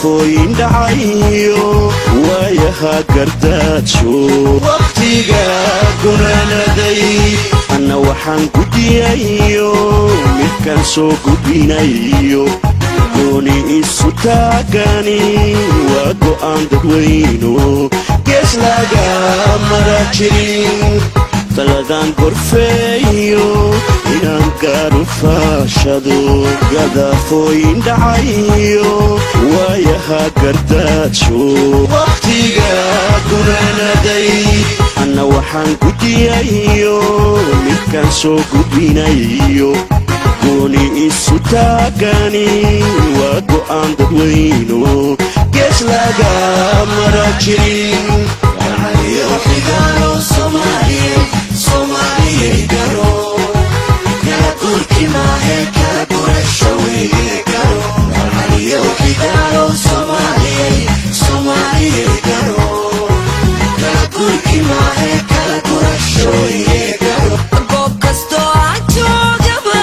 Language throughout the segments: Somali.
Gadaafooyin dhacayo, waayaha gardaajo, wakhtiga gunaanaday. Anna waxaan gudiyayo, midkaan soo gudbinayo, gooni isu taagani waa go'aan dadweyno, gees laga mara jirin. Taladaan gorfeeyo inaan gaaru faashado, gadaafooyin dhacayo, waayaha gardaajo, wakhtiga gunaanaday. Anna waxaan gudiyayo, midkaan soo gudbinayo, gooni isu taagani waa go'aan dadweyno, gees laga mara jirin. Goob kastoo aan joogaba,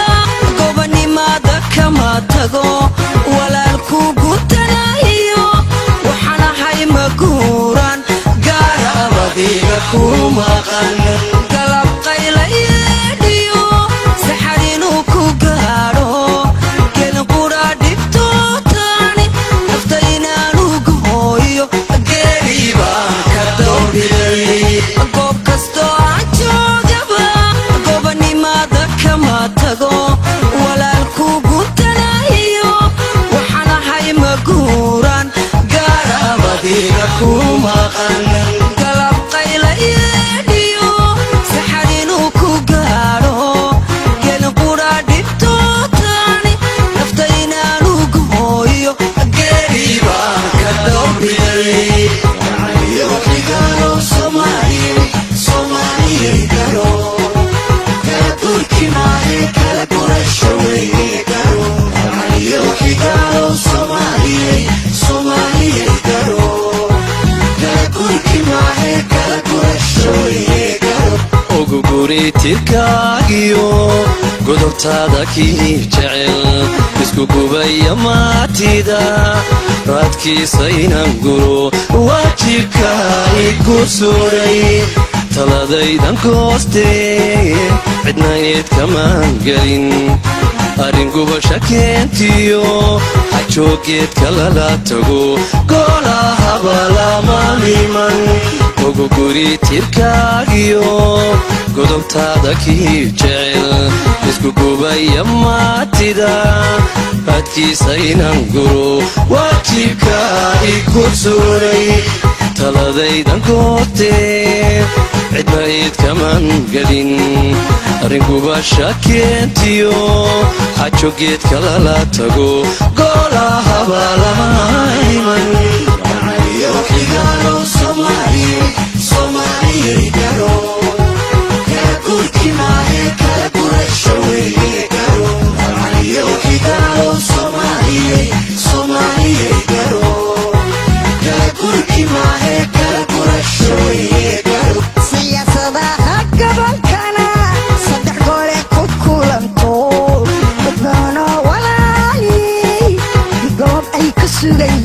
gobanimada kama tago. Walaalku gutanayo, waxaan ahay maguuran, gaarabadiga ku maqan. Galab qayla yeedhiyo, saxar inuu ku gaadho, gelin qura dhibtootaani, nafta inaanu gooyo, geeri baan ka doorbiday. Goob kastoo aan joogaba, gobanimada kama tago. Walaalku gutanayo, waxaan ahay maguuran, gaarabadiga ku maqan. Galab qayla yeedhiyo, saxar inuu ku gaadho, gelin qura dhibtootaani, nafta inaanu gooyo, geeri baan ka doorbiday. Ugu guri tirkaagiyo godobtaada kii jecel, isku gubaya maatida, raadkiisa inaan guro waajibka igu suray. Taladaydan goostee, cidna eedkamaan gelin. Arrin gubasha keentiyo, xajoogeedka lala tago, goolahaba lama liman. Ugu guri tirkaagiyo godobtaada kii jecel, isku gubaya maatida, raadkiisa inaan guro waajibka igu suray. Taladaydan goostee, cidna eedkamaan gelin. Arrin gubasha keentiyo, xajogeedka lala tago, goolahaba lama iman. Siyaasadaha gobolkana saddex gole ku kulanto, dadbaano walaali goob ay ku sugan.